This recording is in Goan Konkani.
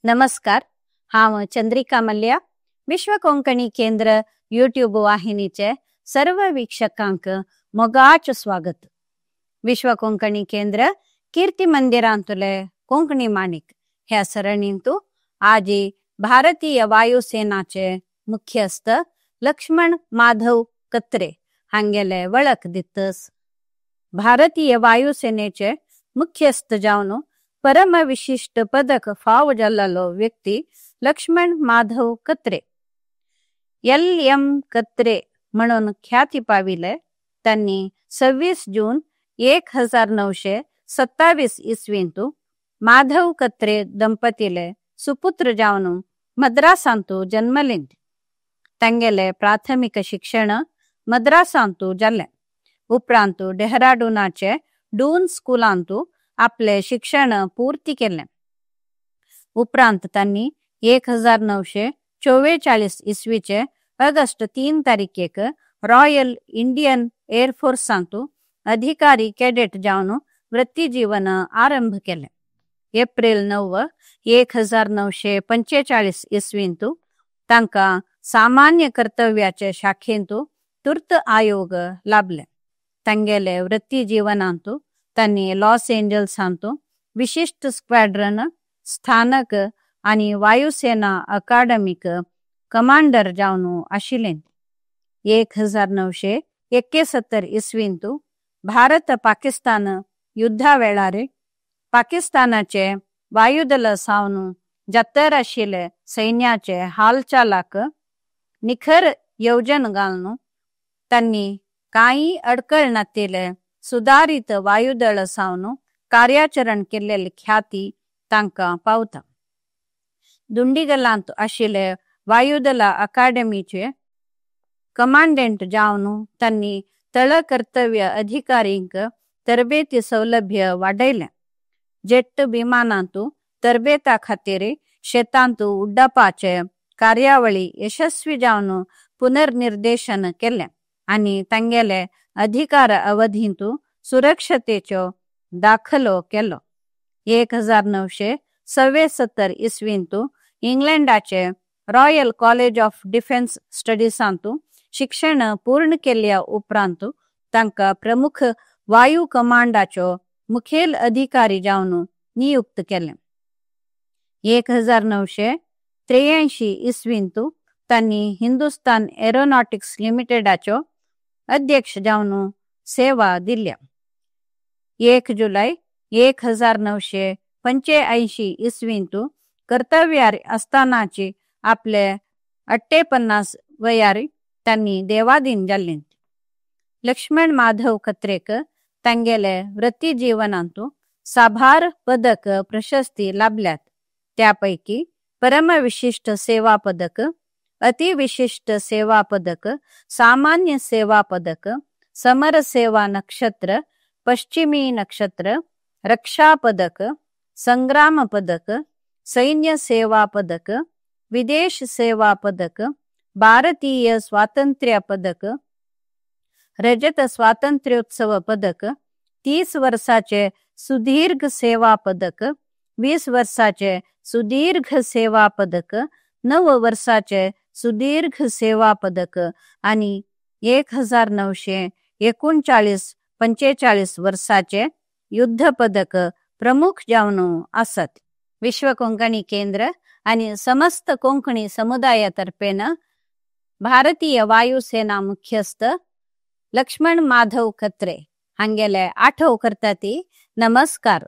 नमस्कार, हांव चंद्रिका मल्या, विश्व कोंकणी केंद्र यूट्यूब वाहिनीचे सर्व वीक्षकांक मोगाच स्वागत। विश्व कोंकणी केंद्र कीर्ती मंदिरांतुले कोंकणी माणिक ह्या सरणींतु आजी भारतीय वायुसेनाचे मुख्यस्थ लक्ष्मण माधव कत्रे हांगेले वळख दितस। भारतीय वायुसेनेचे मुख्यस्थ जावन परमविशिष्ट पदक फाव जाल्लो व्यक्ती लक्ष्मण माधव कत्रे। एल एम कत्रे म्हणून ख्याती पाविले। त्यांनी 26 जून 1927 इसवींतु माधव कत्रे दंपतीले सुपुत्र जावन मद्रासांतु जन्मले। तांगेले प्राथमिक शिक्षण मद्रासांतु जाले। उपरांतु डेहराडूनाचे डून स्कूलांतु आपले शिक्षण पूर्ती केले। उपरांत त्यांनी 1944 इसवीचे ऑगस्ट 3 तारीखेक रॉयल इंडियन एअरफोर्सांतु अधिकारी कैडेट जावन वृत्तीजीवन आरंभ केले। एप्रिल 9 1945 इसवींतु तांका सामान्य कर्तव्याचे शाखेंतु तुर्त आयोग लाभले। तांगेले वृत्तीजीवनांतु त्यांनी लॉस एंजल्सांतु विशिष्ट स्क्वॅड्रन स्थानक आणि वायुसेना अकादमिक कमांडर जावन आशिल्ले। 1971 इसवींतु भारत पाकिस्तान युद्धा वेळार पाकिस्तानाचे वायुदल सावन जातर आशिल्ले सैन्याचे हालचालाक निखर योजन घालून त्यांनी कांय अडकळ नातिल्ले सुधारित वायुदळ सावन कार्याचरण केल्ले ख्याती तांकां पावता। दुंडिगलांत आशिल्ले वायुदल अकादमीचे कमांडंट जावन त्यांनी तळ कर्तव्य अधिकारींक तरबेती सौलभ्य वाडयलें। जेट विमानांतु तरबेता खातीर शेतांतु उड्डापाचे कार्यावळी यशस्वी जावन पुनर्निर्देशन केलें आनी तांगेले अधिकार अवधींतु सुरक्षतेचो दाखलो केलो। 1976 इसवींतु इंग्लंडाचे रॉयल कॉलेज ऑफ डिफेन्स स्टडीसांतु शिक्षण पूर्ण केल्या उपरांतु तांका प्रमुख वायू कमांडाचो मुखेल अधिकारी जावन नियुक्त केले। 1983 इसवींतु तांणी हिंदुस्तान एरोनॉटिक्स लिमिटेडाचो अध्यक्ष जावन सेवा दिल्या। 1 जुलै 1985 इसवींतु कर्तव्यार असतानाची आपले 58 वयार त्यांनी देवाधीन जाल्ले। लक्ष्मण माधव कत्रेक तांगेले वृत्तीजीवनांतु साभार पदक प्रशस्ती लाभल्यात। त्यापैकी परमविशिष्ट सेवा पदक, अतिविशिष्ट सेवा पदक, सामान्य सेवा पदक, समर सेवा नक्षत्र, पश्चिमी नक्षत्र, रक्षा पदक, संग्राम पदक, सैन्य सेवा पदक, विदेश सेवा पदक, भारतीय स्वातंत्र्य पदक, रजत स्वातंत्र्योत्सव पदक, 30 वर्षाचे सुदीर्घ सेवा पदक, 20 वर्षाचे सुदीर्घ सेवा पदक, 9 वर्षाचे सुदीर्घ सेवा पदक आणि 1939-45 वर्षाचे युद्ध पदक प्रमुख जावन आसत। विश्व कोंकणी केंद्र आणि समस्त कोंकणी समुदायातर्फेन भारतीय वायुसेना मुख्यस्थ लक्ष्मण माधव कत्रे हांगेले आठव करता ती नमस्कार।